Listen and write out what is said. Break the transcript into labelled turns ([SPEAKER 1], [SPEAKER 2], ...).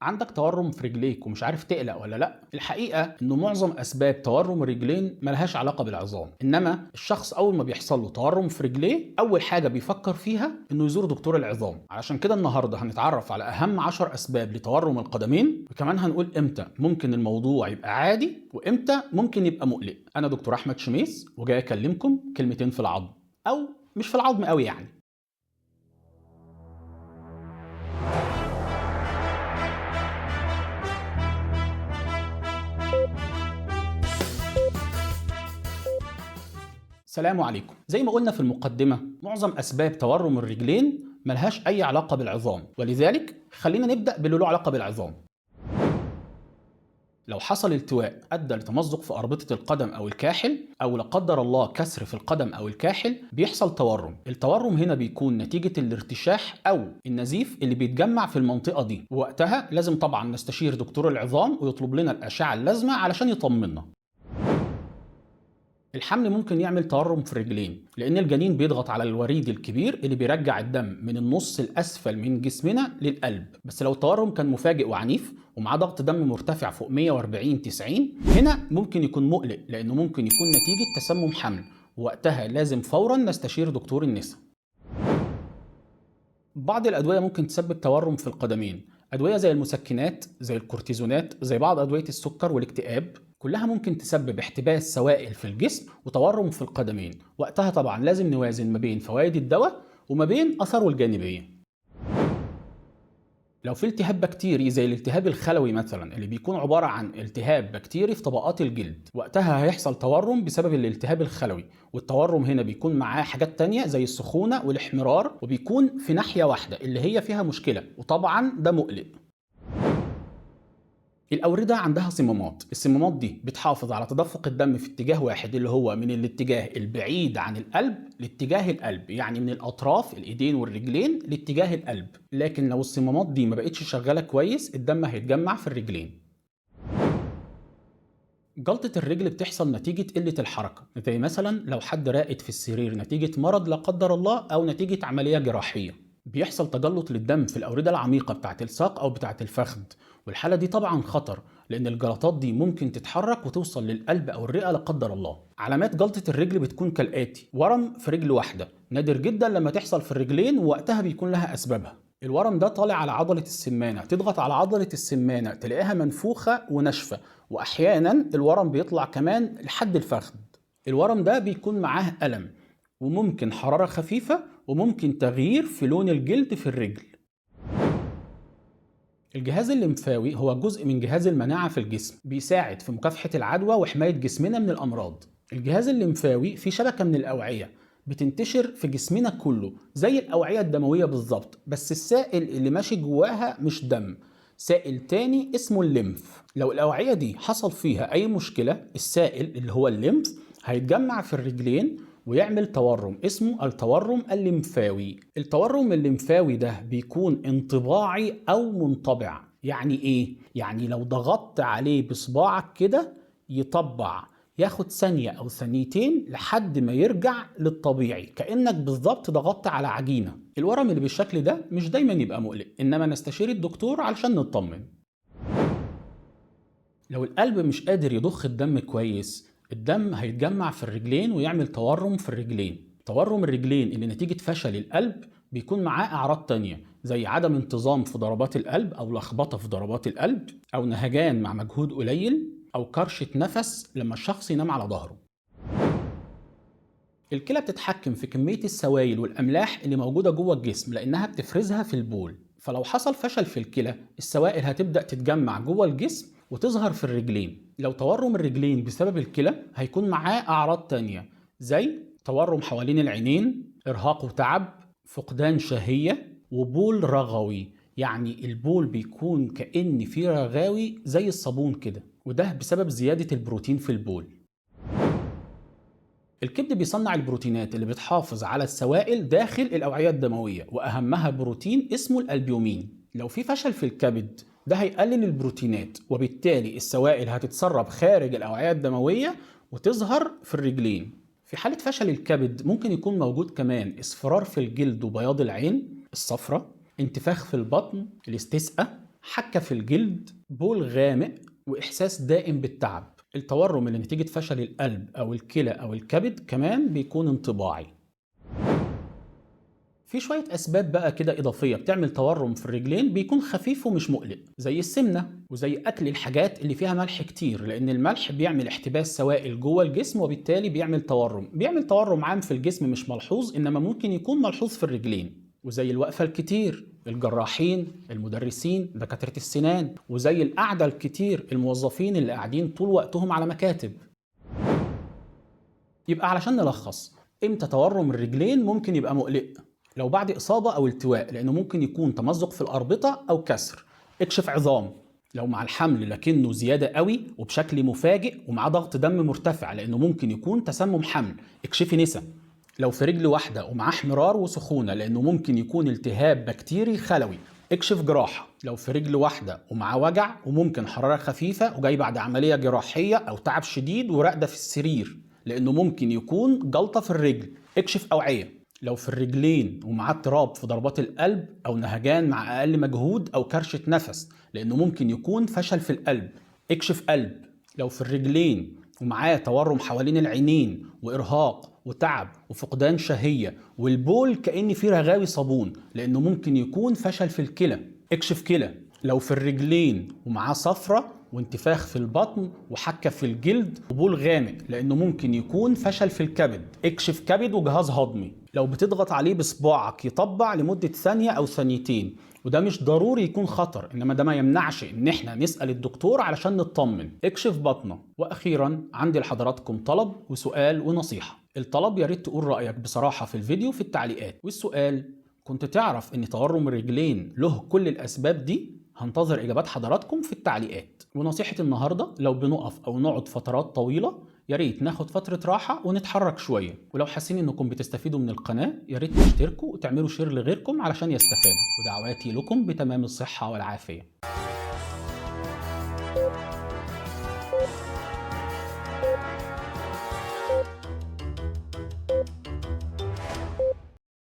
[SPEAKER 1] عندك تورم في رجليك ومش عارف تقلق ولا لا؟ الحقيقة انه معظم اسباب تورم الرجلين ملهاش علاقة بالعظام، انما الشخص اول ما بيحصل له تورم في رجليه اول حاجة بيفكر فيها انه يزور دكتور العظام. علشان كده النهاردة هنتعرف على اهم 10 اسباب لتورم القدمين، وكمان هنقول امتى ممكن الموضوع يبقى عادي وامتى ممكن يبقى مقلق. انا دكتور احمد شميس وجاي اكلمكم كلمتين في العظم، او مش في العظم قوي يعني. السلام عليكم. زي ما قلنا في المقدمة، معظم أسباب تورم الرجلين ملهاش أي علاقة بالعظام، ولذلك خلينا نبدأ باللي له علاقة بالعظام. لو حصل التواء أدى لتمزق في أربطة القدم أو الكاحل، أو لا قدر الله كسر في القدم أو الكاحل، بيحصل تورم. التورم هنا بيكون نتيجة الارتشاح أو النزيف اللي بيتجمع في المنطقة دي، ووقتها لازم طبعا نستشير دكتور العظام ويطلب لنا الأشعة اللازمة علشان يطمنا. الحمل ممكن يعمل تورم في الرجلين، لأن الجنين بيضغط على الوريد الكبير اللي بيرجع الدم من النص الأسفل من جسمنا للقلب. بس لو التورم كان مفاجئ وعنيف ومعاه ضغط دم مرتفع فوق 140/90، هنا ممكن يكون مقلق، لأنه ممكن يكون نتيجة تسمم حمل، ووقتها لازم فورا نستشير دكتور النساء. بعض الأدوية ممكن تسبب تورم في القدمين، أدوية زي المسكنات، زي الكورتيزونات، زي بعض أدوية السكر والاكتئاب، كلها ممكن تسبب احتباس سوائل في الجسم وتورم في القدمين. وقتها طبعا لازم نوازن ما بين فوائد الدواء وما بين أثره الجانبية. لو في التهاب بكتيري زي الالتهاب الخلوي مثلا، اللي بيكون عبارة عن التهاب بكتيري في طبقات الجلد، وقتها هيحصل تورم بسبب الالتهاب الخلوي، والتورم هنا بيكون معاه حاجات تانية زي السخونة والاحمرار، وبيكون في ناحية واحدة اللي هي فيها مشكلة، وطبعا ده مقلق. الأوردة عندها صمامات، الصمامات دي بتحافظ على تدفق الدم في اتجاه واحد، اللي هو من الاتجاه البعيد عن القلب لاتجاه القلب، يعني من الأطراف الإيدين والرجلين لاتجاه القلب. لكن لو الصمامات دي ما بقتش شغالة كويس، الدم هيتجمع في الرجلين. جلطة الرجل بتحصل نتيجة قلة الحركة، زي مثلا لو حد راقد في السرير نتيجة مرض لا قدر الله أو نتيجة عملية جراحية، بيحصل تجلط للدم في الأوردة العميقة بتاعة الساق أو بتاعة الفخذ، والحالة دي طبعا خطر، لأن الجلطات دي ممكن تتحرك وتوصل للقلب أو الرئة لا قدر الله. علامات جلطة الرجل بتكون كالآتي: ورم في رجل واحدة، نادر جدا لما تحصل في الرجلين، ووقتها بيكون لها أسبابها. الورم ده طالع على عضلة السمانة، تضغط على عضلة السمانة تلاقيها منفوخة وناشفة، وأحيانا الورم بيطلع كمان لحد الفخذ. الورم ده بيكون معاه ألم، وممكن حرارة خفيفة، وممكن تغيير في لون الجلد في الرجل. الجهاز الليمفاوي هو جزء من جهاز المناعة في الجسم، بيساعد في مكافحة العدوى وحماية جسمنا من الأمراض. الجهاز الليمفاوي فيه شبكة من الأوعية بتنتشر في جسمنا كله زي الأوعية الدموية بالظبط، بس السائل اللي ماشي جواها مش دم، سائل تاني اسمه الليمف. لو الأوعية دي حصل فيها أي مشكلة، السائل اللي هو الليمف هيتجمع في الرجلين ويعمل تورم اسمه التورم الليمفاوي. التورم الليمفاوي ده بيكون انطباعي او منطبع. يعني ايه؟ يعني لو ضغطت عليه بصباعك كده يطبع، ياخد ثانية او ثانيتين لحد ما يرجع للطبيعي، كأنك بالظبط ضغطت على عجينة. الورم اللي بالشكل ده مش دايما يبقى مقلق، انما نستشير الدكتور علشان نطمن. لو القلب مش قادر يضخ الدم كويس، الدم هيتجمع في الرجلين ويعمل تورم في الرجلين. تورم الرجلين اللي نتيجة فشل القلب بيكون معاه أعراض تانية، زي عدم انتظام في ضربات القلب أو لخبطة في ضربات القلب، أو نهجان مع مجهود قليل، أو كرشة نفس لما الشخص ينام على ظهره. الكلى بتتحكم في كمية السوائل والأملاح اللي موجودة جوه الجسم، لأنها بتفرزها في البول. فلو حصل فشل في الكلى، السوائل هتبدأ تتجمع جوه الجسم وتظهر في الرجلين. لو تورم الرجلين بسبب الكلى هيكون معاه أعراض تانية، زي تورم حوالين العينين، إرهاق وتعب، فقدان شهية، وبول رغوي، يعني البول بيكون كأن فيه رغاوي زي الصابون كده، وده بسبب زيادة البروتين في البول. الكبد بيصنع البروتينات اللي بتحافظ على السوائل داخل الأوعية الدموية، وأهمها بروتين اسمه الألبيومين. لو في فشل في الكبد ده هيقلل البروتينات، وبالتالي السوائل هتتسرب خارج الأوعية الدموية وتظهر في الرجلين. في حالة فشل الكبد ممكن يكون موجود كمان اصفرار في الجلد وبياض العين الصفرة، انتفاخ في البطن، الاستسقاء، حكة في الجلد، بول غامق، وإحساس دائم بالتعب. التورم اللي نتيجة فشل القلب أو الكلى أو الكبد كمان بيكون انطباعي. في شوية أسباب بقى كده إضافية بتعمل تورم في الرجلين بيكون خفيف ومش مقلق، زي السمنة، وزي أكل الحاجات اللي فيها ملح كتير، لأن الملح بيعمل احتباس سوائل جوه الجسم وبالتالي بيعمل تورم، بيعمل تورم عام في الجسم مش ملحوظ، إنما ممكن يكون ملحوظ في الرجلين. وزي الوقفة الكتير، الجراحين، المدرسين، دكاترة السنان، وزي القعدة الكتير، الموظفين اللي قاعدين طول وقتهم على مكاتب. يبقى علشان نلخص، امتى تورم الرجلين ممكن يبقى مقلق؟ لو بعد إصابة أو التواء، لأنه ممكن يكون تمزق في الأربطة أو كسر. اكشف عظام. لو مع الحمل لكنه زيادة قوي وبشكل مفاجئ ومع ضغط دم مرتفع، لأنه ممكن يكون تسمم حمل. اكشفي نسا. لو في رجل واحدة ومعاه احمرار وسخونة، لأنه ممكن يكون التهاب بكتيري خلوي. اكشف جراحة. لو في رجل واحدة ومعاه وجع وممكن حرارة خفيفة وجاي بعد عملية جراحية أو تعب شديد ورقدة في السرير، لأنه ممكن يكون جلطة في الرجل. اكشف أوعية. لو في الرجلين ومعاه اضطراب في ضربات القلب أو نهجان مع أقل مجهود أو كرشة نفس، لأنه ممكن يكون فشل في القلب. اكشف قلب. لو في الرجلين ومعاه تورم حوالين العينين وإرهاق وتعب وفقدان شهية والبول كأن فيه رغاوي صابون، لأنه ممكن يكون فشل في الكلى. اكشف كلى. لو في الرجلين ومعاه صفرة وانتفاخ في البطن وحكة في الجلد وبول غامق، لأنه ممكن يكون فشل في الكبد. اكشف كبد وجهاز هضمي. لو بتضغط عليه بصباعك يطبع لمدة ثانية أو ثانيتين، وده مش ضروري يكون خطر، إنما ده ما يمنعش إن إحنا نسأل الدكتور علشان نطمن. اكشف بطنه. وأخيرا عندي لحضراتكم طلب وسؤال ونصيحة. الطلب يا ريت تقول رأيك بصراحة في الفيديو في التعليقات، والسؤال كنت تعرف إن تورم الرجلين له كل الأسباب دي؟ هنتظر إجابات حضراتكم في التعليقات. ونصيحة النهاردة، لو بنقف أو نقعد فترات طويلة يا ريت ناخد فترة راحة ونتحرك شوية. ولو حاسين إنكم بتستفيدوا من القناة يا ريت تشتركوا وتعملوا share لغيركم علشان يستفادوا. ودعواتي لكم بتمام الصحة والعافية.